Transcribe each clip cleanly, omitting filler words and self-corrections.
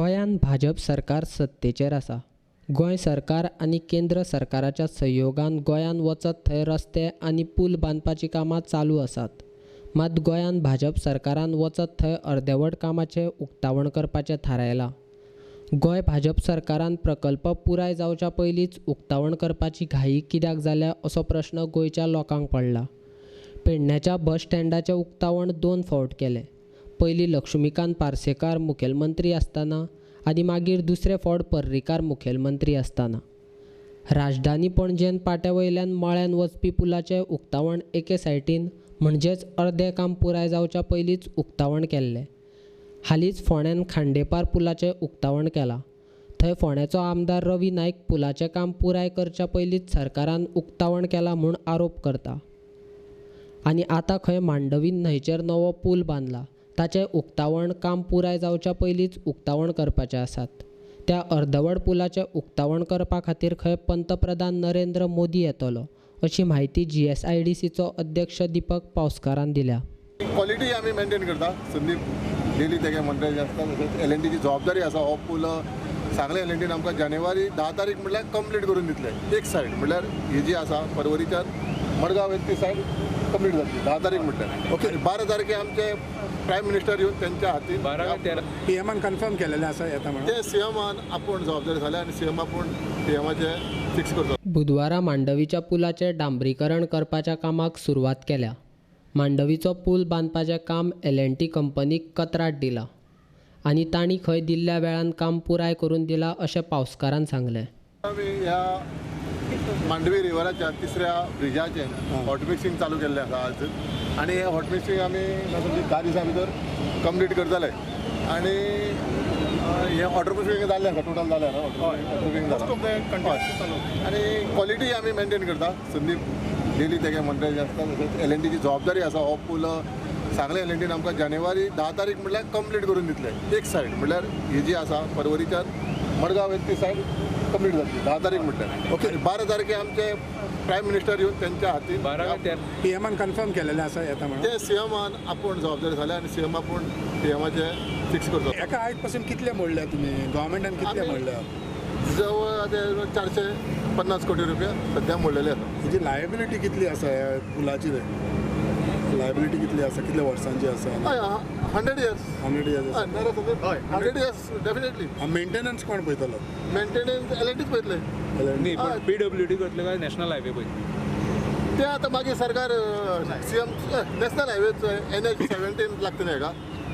गोंयांत भाजप सरकार सत्तेचेर आसा. गोंय सरकार आनी केंद्र सरकाराच्या सहयोगान गोंयांत वचत थंय रस्ते आनी पूल बांदपाचीं कामां चालू आसात. मात गोंयांत भाजप सरकारान वचत थंय अर्देवट कामाचें उक्तावण करपाचें थारायलां. गोंय भाजप सरकारान प्रकल्प पुराय जावच्या पयलींच उक्तावण करपाची घाई कित्याक जाल्या असो प्रश्न गोंयच्या लोकांक पडला. पेडण्याच्या बस स्टँडाचें उक्तावण 2 फावट केलें. पयलीं लक्ष्मीकांत पार्सेकार मुखेलमंत्री आसतना आनी मागीर दुसरे फावट पर्रीकार मुखेलमंत्री आसतना. राजधानी पणजेन पाट्या वयल्यान मळ्यान वचपी पुलाचें उक्तावण एके सायटीन म्हणजेच अर्दें काम पुराय जावच्या पयलींच उक्तावण केल्लें. हालींच फोंड्यान खांडेपार पुलाचें उक्तावण केलां. थंय फोंड्याचो आमदार रवी नायक पुलाचें काम पुराय करच्या पयलींच सरकारान उक्तावण केलां म्हूण आरोप करता. आनी आतां खंय मांडवी न्हंयचेर नवो पूल बांदला, ताचें उक्तावण काम पुराय जावच्या पयलींच उक्तावण करपाचें आसात. त्या अर्दवट पुलाचें उक्तावण करपा खातीर खंय पंतप्रधान नरेंद्र मोदी येतलो अशी म्हायती GSIDCचो अध्यक्ष दीपक पावसकारान दिल्या. क्वॉलिटी आमी मेंटेन करता. संदीप डेली तेगे मंत्री आसता. तशेंच LNTची जबाबदारी आसा. हो पूल सांगलें LNTन आमकां जानेवारी 10 तारीख म्हळ्यार कंप्लीट करून दितले. एक सायड म्हळ्यार ही जी आसा परवरीच्यान मडगांव ती सायड कंप्लीट जातली 10 तारीख म्हटल्यार. ओके, 12 तारखे आमचे प्रायम मिनिस्टर येवन त्यांच्या हातीन 12 पीएमान कन्फर्म केलेले आसा येता म्हणून ते सीएमान आपूण जबाबदारी जाल्या आनी सीएम आपूण पीएमाचे फिक्स करता. बुधवारा मांडवीच्या पुलाचें डांबरीकरण करपाच्या कामाक सुरवात केल्या. मांडवीचो पूल बांदपाचें काम LNT कंपनीक कत्राट दिलां आनी तांणी खंय दिल्ल्या वेळान काम पुराय करून दिलां अशें पावसकारान सांगलें. आमी ह्या मांडवी रिवराच्या तिसऱ्या ब्रिजाचें हॉट मिक्सिंग चालू केल्लें आसा आज आनी हें हॉट मिक्सिंग आमी 10 दिसां भितर कंप्लीट करतले. आनी हें वॉटर प्रुफींग जाल्लें आसा, टोटल जालें आसा वॉटर प्रुफींग जालां. आनी क्वॉलिटी आमी मेंटेन करता. संदीप डेली तेगे मंत्री आसता. तशेंच LNTची जबाबदारी आसा. हो पूल सांगलें LNTन आमकां जानेवारी 10 तारीख म्हळ्यार कंप्लीट करून दितले. एक सायड म्हळ्यार ही जी आसा परवरीच्यान मडगांव ती सायड कंप्लीट जातली 10 तारीख म्हटल्यार. ओके, 12 तारखे आमचे प्रायम मिनिस्टर येवन त्यांच्या हातीन 12 पीएमान कन्फर्म केलेले आसा येता म्हणून ते सीएमान आपूण जबाबदारी जाल्या आनी सीएम आपूण पीएमाचे फिक्स करता. एका आयज पासून कितले मोडल्या तुमी गव्हर्मेंटान कितले मोडल्या? जवळ आतां 450 कोटी रुपया सद्या मोडलेले आसा. हेजी लायबिलिटी कितली आसा ह्या पुलाची? लायबिलिटी कितली आसा, कितल्या वर्सांची आसा? 100 years. 100 years. 100 years definitely. Maintenance कोण पळयतलो? मेंटेनन्स LNTच पळयतले. न्ही, पण PWD करतले काय नॅशनल हायवे पळयतले? ते आतां मागीर सरकार सीएम नॅशनल हायवेच NH17 लागता न्ही हाका,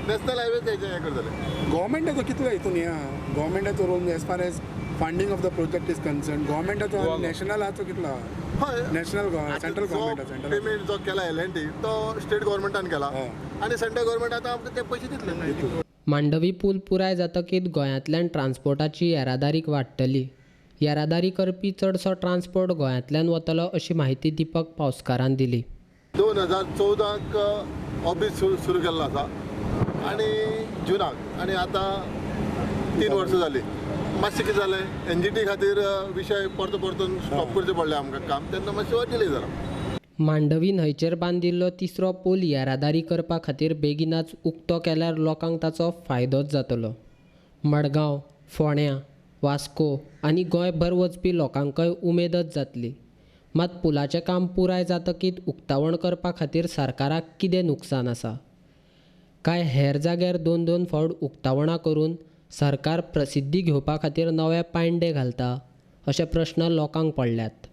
नॅशनल हायवे तेजें हें करतले. गव्हर्मेंटाचो कितलो हितून हें आहा? गव्हर्मेंटाचो role as far as funding of the project is concern, गव्हर्मेंटाचो नॅशनलाचो कितलो आहा? हय, नॅशनल सेंट्रल गव्हर्मेंटाचो पेमेंट जो केला LNT तो स्टेट गव्हर्मेंटान केला आनी सेंट्रल गव्हर्मेंट आतां आमकां ते पयशे दितले. मांडवी पूल पुराय जातकीच गोंयांतल्यान ट्रान्सपोर्टाची येरादारी वाडटली. येरादारी करपी चडसो ट्रान्सपोर्ट गोंयांतल्यान वतलो अशी म्हायती दीपक पावसकारान दिली. 2014 ऑफीस सुरू केल्लो आसा आनी जुनाक, आनी आतां 3 वर्सां जालीं. मातशें कितें जालें NGT खातीर विशय परतो परतून स्टॉप करचें पडलें आमकां काम, तेन्ना मातशें डिले जाला. मांडवी न्हंयचेर बांदिल्लो तिसरो पूल येरादारी करपा खातीर बेगिनाच उक्तो केल्यार लोकांक ताचो फायदोच जातलो. मडगांव, फोंड्या, वास्को आनी गोंयभर वचपी लोकांकय उमेदच जातली. मात पुलाचें काम पुराय जातकीच उक्तावण करपा खातीर सरकाराक कितें नुकसान आसा? काय हेर जाग्यार 2-2 फावट उक्तावणां करून सरकार प्रसिद्धी घेवपा खातीर नवे पांयडे घालता अशे प्रश्न लोकांक पडल्यात.